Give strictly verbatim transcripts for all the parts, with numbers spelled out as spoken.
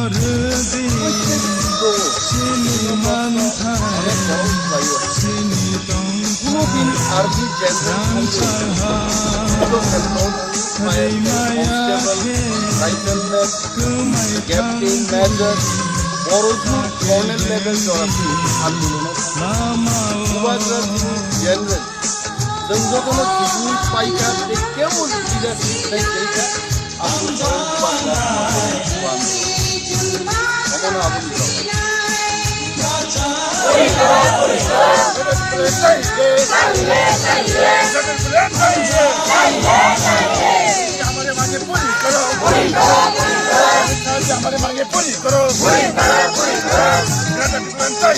প্রত্যেক দিন অনেক গরম পাইও। কোনোদিন army general constable, rifleman, captain, major, বড় কর্নেল লেভেল জড়াতে আন্দোলন। Subhash Rajguru general, Chwng jotono kubui paikha tei kebo leadership tei tei kha. Aboni bagwi bakla kuan. Omono aboni bagwi. हमारे मांगे पूरी करो। पूरी करो, पूरी करो। हमारे मांगे पूरी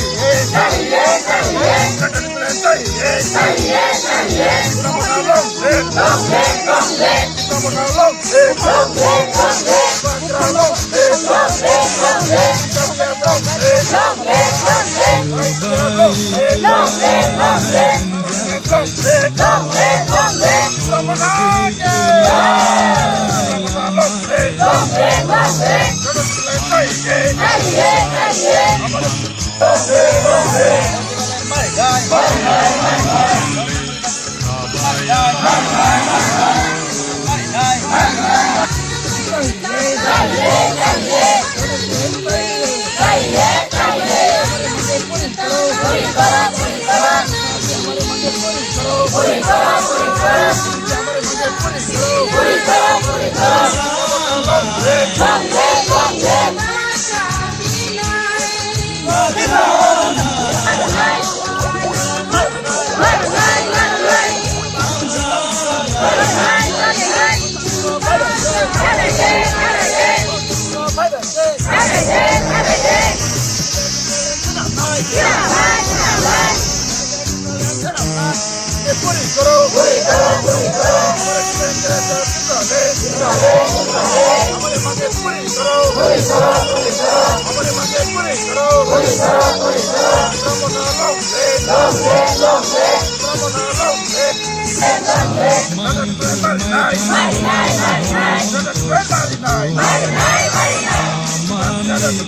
करो। पूरी करो, पूरी करो।